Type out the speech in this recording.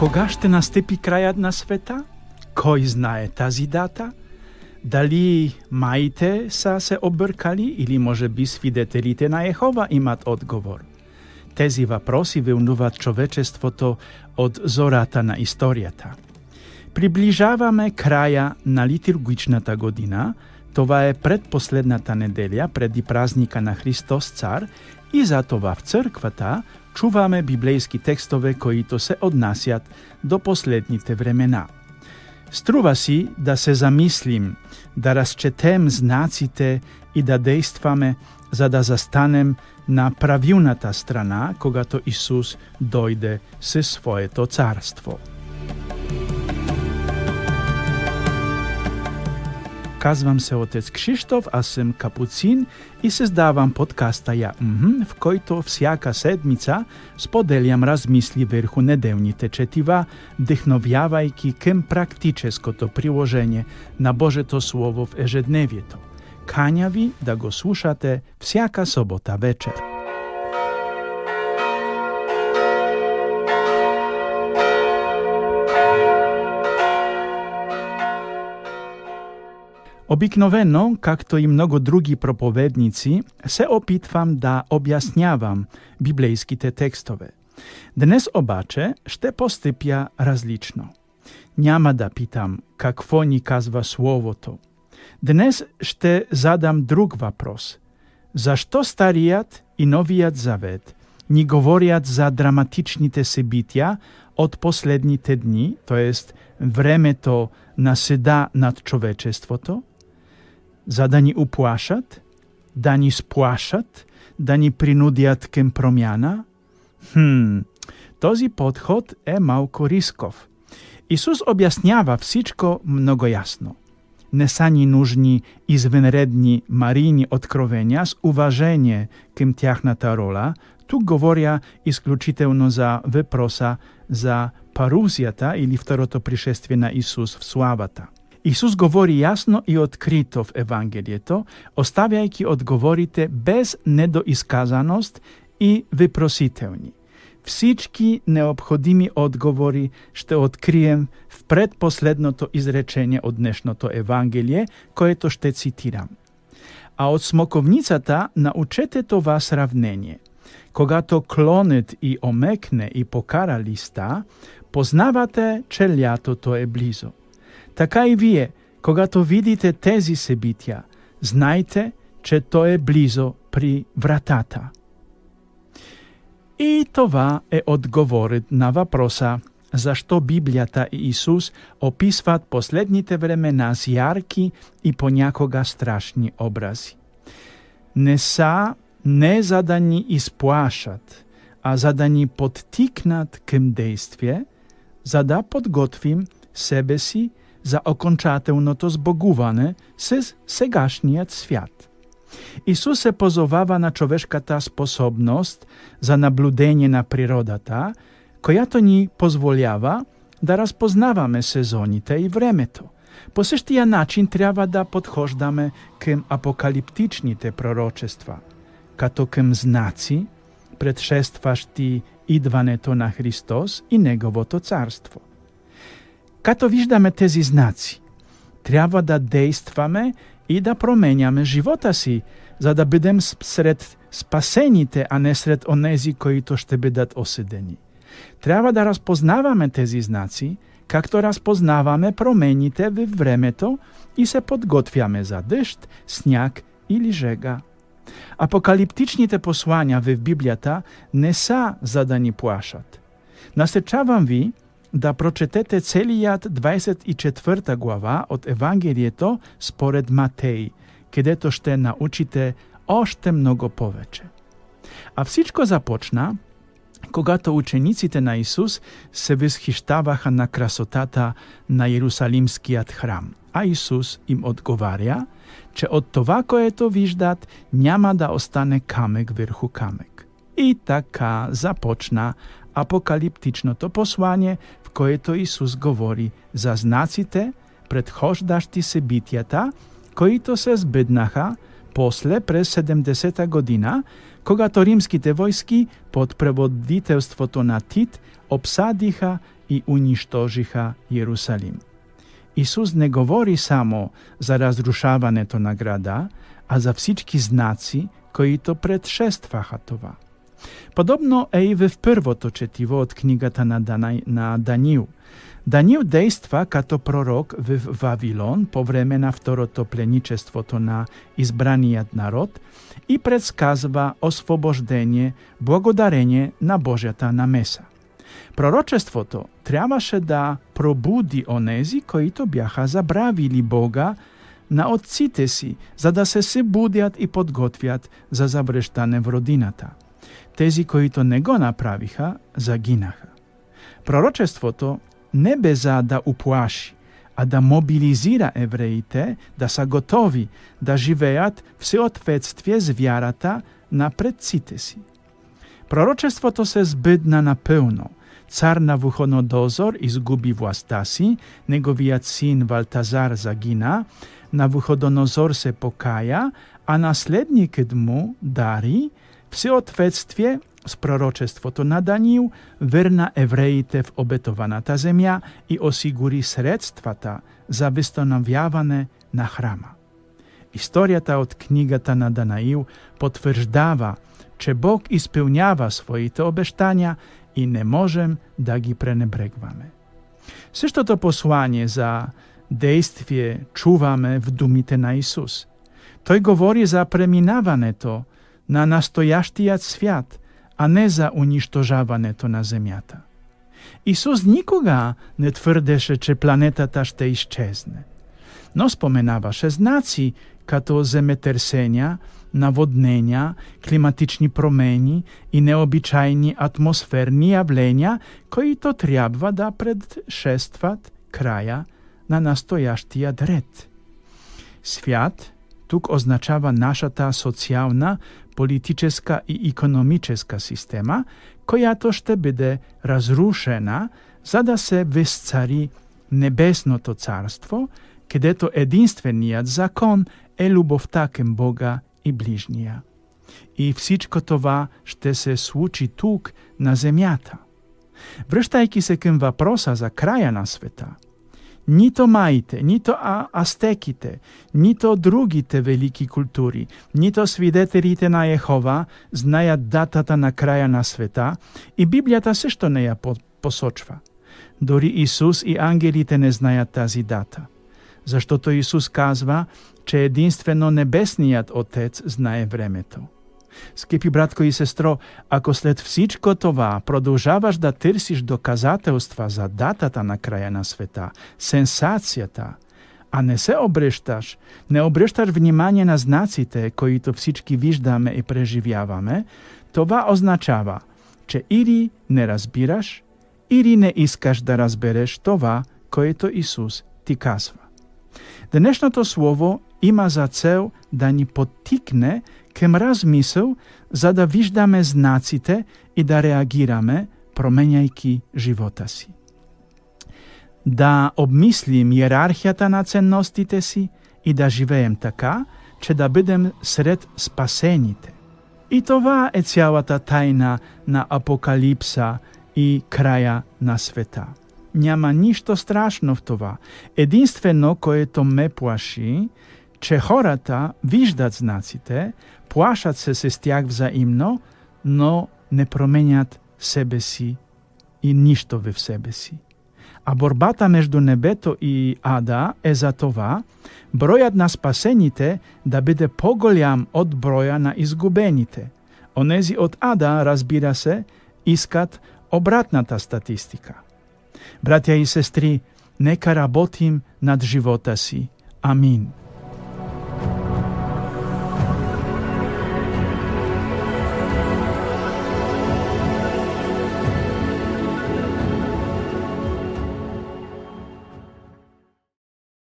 Кога ще настъпи краят на света? Кой знае тази дата? Дали маите са се объркали или може би свидетелите на Йехова имат отговор? Тези въпроси вълнуват човечеството от зората на историята. Приближаваме края на литургичната година. Това е предпоследната неделя преди празника на Христос Цар и затова в църквата чуваме библейски текстове, които се отнасят до последните времена. Струва си да се замислим, да разчетем знаците и да действаме, за да застанем на правилната страна, когато Исус дойде със своето царство. Казвам се отец Кшиштоф, аз съм капуцин и създавам подкаста Я, в който всяка седмица споделям размисли върху неделните четива, вдъхновявайки към практическото приложение на Божето Слово в ежедневието. Каня ви да го слушате всяка събота вечер. Обикновено, както и много други проповедници, се опитвам да обяснявам библейските текстове. Днес обаче ще постъпя различно. Няма да питам какво ни казва Словото. Днес ще задам друг въпрос. Защо Старият и Новият Завет ни говорят за драматичните събития от последните дни, т.е. времето на съда над човечеството, за да ни уплашат, да ни сплашат, да ни принудят към промяна? Този подход е малко рисков. Исус обяснява всичко много ясно. Не са ни нужни извънредни марийни откровения с уважение към тяхната роля. Тук говоря изключително за въпроса за парузията или второто пришествие на Исус в славата. Исус говори ясно и открито в Евангелието, оставяйки отговорите без недоизказаност и въпросителни. Всички необходими отговори ще открием в предпоследното изречение от днешното Евангелие, което ще цитирам. А от смоковницата научете това сравнение. Когато клонът и омекне и покара листа, познавате, че лятото е близо. Така и вие, когато видите тези събития, знайте, че то е близо при вратата. И това е отговорът на въпроса, защо Библията и Исус описват последните времена с ярки и понякога страшни образи. Не са не за да ни изплашат, а за да ни подтикнат към действие, за да подготвим себе си за окончателното сбогуване с сегашният свят. Исус се позовава на човешката способност за наблюдение на природата, която ни позволява да разпознаваме сезоните и времето. По същия начин трябва да подхождаме към апокалиптичните пророчества, като към знаци, предшестващи идването на Христос и Неговото царство. Като виждаме тези знаци, трябва да действаме и да променяме живота си, за да бъдем сред спасените, а не сред онези, които ще бъдат осъдени. Трябва да разпознаваме тези знаци, както разпознаваме промените във времето и се подготвяме за дъжд, сняг или жега. Апокалиптичните послания в Библията не са за да ни плашат. Насърчавам ви да прочетете целият 24 глава от Евангелието според Матей, където ще научите още много повече. А всичко започна, когато учениците на Исус се възхищаваха на красотата на Иерусалимският храм. А Исус им отговаря, че от това, което виждат, няма да остане камък върху камък. И така започна апокалиптичното послание, в което Исус говори за знаците, предхождащи събитията, които се сбъднаха после през 70-та година, когато римските войски под преводителството на Тит обсадиха и уништожиха Јерусалим. Исус не говори само за разрушаването на града, а за всички знаци кои предшестваха това. Подобно е и в првото четиво од книгата на Даниил. Даниил действа като пророк в Вавилон по време на второто пленичеството на избраниот народ и предсказва освобождение благодарение на Божјата намеса. Пророчеството требаше да пробуди онези кои бяха забравили Бога на отците си, за да се будят и подготвят за завръщане в родината. Тези, кои не го направиха, загинаха. Пророчеството не бе за да уплаши, а да мобилизира евреите да са готови да живеят в съответствие с вярата на предците си. Пророчеството се збъдна напълно. Цар Навуходонозор изгуби властта си, неговият син Валтазар загина, Навуходонозор се покая, а наследникът му, Дарий, в съответствие с пророчеството на Даниил, верна евреите в обетованата земја и осигури средствата за възстановяване на храма. Историјата од книгата на Даниил потвърждава, че Бог исполнява своите обещања и не можем да ги пренебрегваме. Същото послание за действие чуваме в думите на Исус. Тој говори за преминаването на настоящиот свят, а не за уништожаването на земјата. Исус никога не тврдеше, че планетата ще изчезне, но споменаваше знаци като земетресења, наводнења, климатични промени и необичајни атмосферни јавлења, кои трябва да предшестват краја на настоящиот ред. Свят тук означава нашата социјална, политическа и економическа система, којато ще биде разрушена, за да се весцари небесното царство, кадето единствениот закон е љубовта кон Бога и ближнија. И всичко това ще се случи тук на земјата. Връщајќи се кон въпроса за краја на света, нито маите, нито астеките, нито другите велики култури, нито свидетелите на Јехова знаат датата на краја на света и Библијата сешто не ја посочва. Дори Исус и ангелите не знаат тази дата. Заштото Исус казва, че единствено Небесниот Отец знае времето. Скъпи братко и сестро, ако след всичко това продължаваш да търсиш доказателства за датата на краja на света, сенсацията, а не обръщаш внимание на знаците, които всички виждаме и преживяваме, това означава, че или не разбираш, или не искаш да разбереш това, което Исус ти казва. Днешното слово има за цел да ни поттикне към размисъл, за да виждаме знаците и да реагираме, променяйки живота си. Да обмислим иерархията на ценностите си и да живеем така, че да бъдем сред спасените. И това е цялата тайна на Апокалипса и краja на света. Няма нищо страшно в това. Единствено, което ме плаши, че хората виждат знаците, плашат се с тях взаимно, но не променят себе си и нищо в себе си. А борбата между небето и ада е за това бројот на спасените да биде по-голям од броја на изгубените. Онези од ада, разбира се, искат обратната статистика. Братја и сестри, нека работим над живота си. Амин.